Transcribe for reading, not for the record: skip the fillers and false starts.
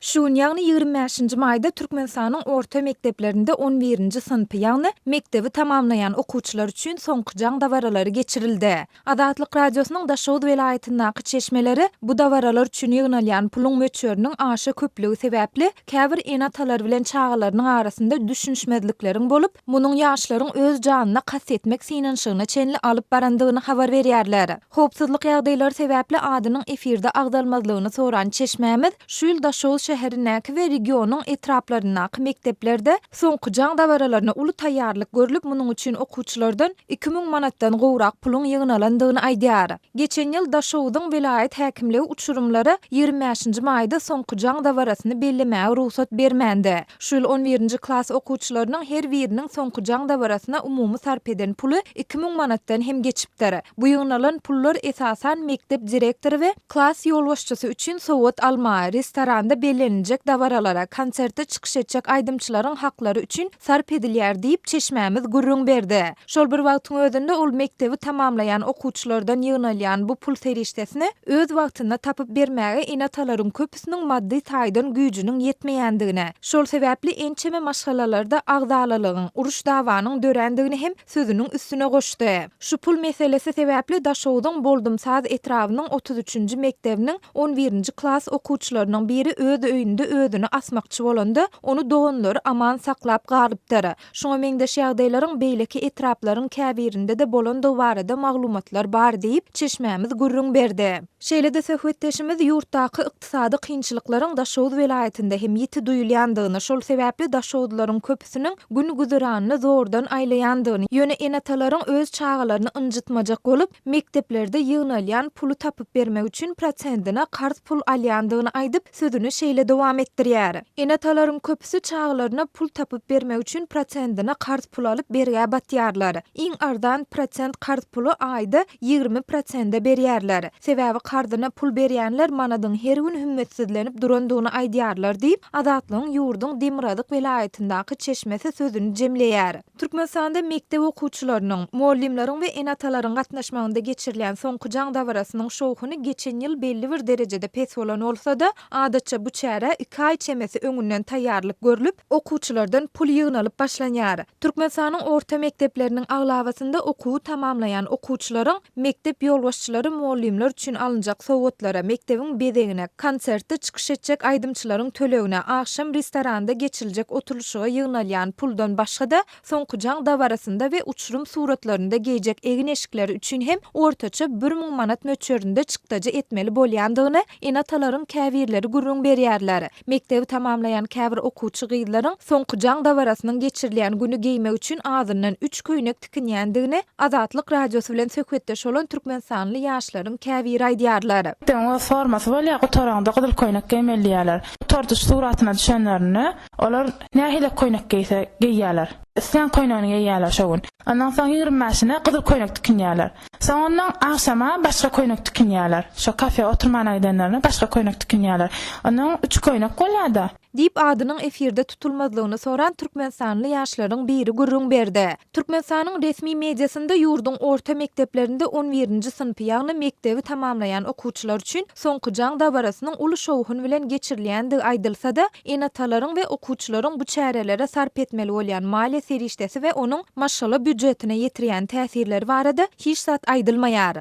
Şu gün, ýagny 25-nji maýda Türkmenistanyň orta mekdeplerinde on birinji synpy, ýagny mekdebi tamamlaýan okuwçylar üçin soňky jaň dabaralary geçirildi. Azatlyk Radiosynyň Daşoguz welaýatyndaky çeşmeleri bu dabaralar üçin ýygnalýan puluň möçberiniň aşa köplügi sebäpli käbir ene-atalar bilen çagalarynyň arasynda düşünişmezlikleriň bolup, munuň ýaşlaryň öz janyna kast etmek synanyşygyna çenli alyp barandygyny habar berýärler. Howpsuzlyk ýagdaýlary sebäpli adynyň efirde agzalmazlygyny soran çeşmämiz şu ýyl Daşoguz şäherindäki we regionyň etraplaryndaky mekdeplerde soňky jaň dabaralaryna uly taýýarlyk görlüp, munuň üçin okuwçylardan 2000 manatdan gowrak puluň ýygnalandygyny aýdýar. Geçen ýyl Daşoguzyň welaýat häkimligi uçurymlara 25-nji maýda soňky jaň dabarasyny bellemäge rugsat bermändi. Şu ýyl on birinji klas okuwçylarynyň her biriniň soňky jaň dabarasyna umumy sarp eden puly 2000 manatdan hem geçipdir. Bu ýygnalan pullar esasan mekdep direktory we klas ýolbaşçysy üçin sowgat almaga, restoranda belleniljek dabaralara, konsertde çykyş etjek aýdymçylaryň haklary üçin sarp edilýär diýip, çeşmämiz gürrüň berdi. Şol bir wagtyň özünde ol mekdebi tamamlaýan okuwçylardan ýygnalýan bu pul serişdesini öz wagtynda tapyp bermäge ene-atalaryň köpüsiniň maddy taýdan güýjüniň ýetmeýändigini, şol sebäpli ençeme maşgalalarda agzalalygyň, uruş-dawanyň dörändigini hem sözüniň üstüne goşdy. Şu pul meselesi sebäpli Daşogzuň Boldumsaz etrabynyň 33-nji mekdebiniň on birinji klas okuwçylarynyň biri öz öýünde özüni asmakçy bolanda, ony doganlary aman saklap galypdyr. Şuňa meňzeş ýagdaýlaryň beýleki etraplaryň käbirinde-de bolandygy barada maglumatlar bar diýip, çeşmämiz gürrüň berdi. Şeýle-de söhbetdeşimiz ýurtdaky ykdysady kynçylyklaryň Daşoguz welaýatynda hem ýiti duýulýandygyny, şol sebäpli daşoguzlylaryň köpüsiniň gün-güzeranyny zordan aýlaýandygyny, ýöne ene-atalaryň öz çagalaryny ynjytmajak bolup, mekdeplerde ýygnalýan puly tapyp bermek üçin prosentine karz pul alýandygyny aýdyp, sözüni şeýle dowam etdirýär. Ene-atalaryň köpüsi çagalaryna pul tapyp bermek üçin prosentine karz pul alyp bergä batýarlar. Iň arzan prosent karz puly aýda 20 prosende berýärler. Sebäbi karzyna pul berýänler manadyň her gün hümmetsizlenip durandygyny aýdýarlar diýip, Azatlygyň ýurduň demirgazyk welaýatyndaky çeşmesi sözüni jemleýär. Türkmenistanda mekdep okuwçylarynyň, mugallymlaryň we ene-atalaryň gatnaşmagynda geçirilýän Soňky jaň dabarasynyň şowhuny geçen ýyl belli bir derejede pes bolan bolsa-da, adatça bu çärä iki aý çemesi öňünden taýýarlyk görlüp, okuwçylardan pul ýygnalyp başlanýar. Türkmenistanyň orta mekdepleriniň aglabasynda okuwy tamamlaýan okuwçylaryň mekdep ýolbaşçylary mugallymlar üçin alynjak sowgatlara, mekdebiň bezegine, konsertde çykyş etjek aýdymçylaryň tölegine, agşam restoranda geçiriljek oturylyşyga ýygnalýan puldan başga-da, soňky jaň dabarasynda we uçurym suratlarynda geýjek egin-eşikleri üçin hem ortaça 1000 manat möçberinde çykdajy etmeli bolýandygyny ene-atalaryň käbirleri gürrüň berýärler. Mekdebi tamamlaýan käbir okuwçy gyzlaryň soňky jaň dabarasynyň geçirilýän güni geýmek üçin azyndan üç köýnek tikinýändigini Azatlyk Radiosy bilen söhbetdeş bolan türkmenistanly ýaşlaryň käbiri aýdýarlar. Mekdebiň öz formasy bolýar, gutaraňda gyzyl köýnek geýmeli diýýärler. Gutardyş suratyna düşenlerinde olar nähili köýnek geýse geýýärler. Islän köýnegini geýýärler şo gün. Ondan soň 25-ine gyzyl köýnek tikinýärler. Soň ondan agşama başga köýnek tikinýärler. Şo kafe oturmana gidenlerine başga köýnek tikinýärler. Ondan üç köýnek bolýar-da. Diýip, adynyň efirde tutulmazlygyny soran türkmenistanly ýaşlaryň biri gürrüň berdi. Türkmenistanyň resmi mediasynda ýurduň orta mekdeplerinde on birinji synpy, ýagny mekdebi tamamlaýan okuwçylar üçin soňky jaň dabarasynyň uly şowhun bilen geçirilýändigi aýdylsa-da, ene-atalaryň we okuwçylaryň bu çärelere sarp etmeli bolýan maliýe serişdesi we onuň maşgala býujetine ýetirýän täsirleri barada hiç zat aýdylmaýar.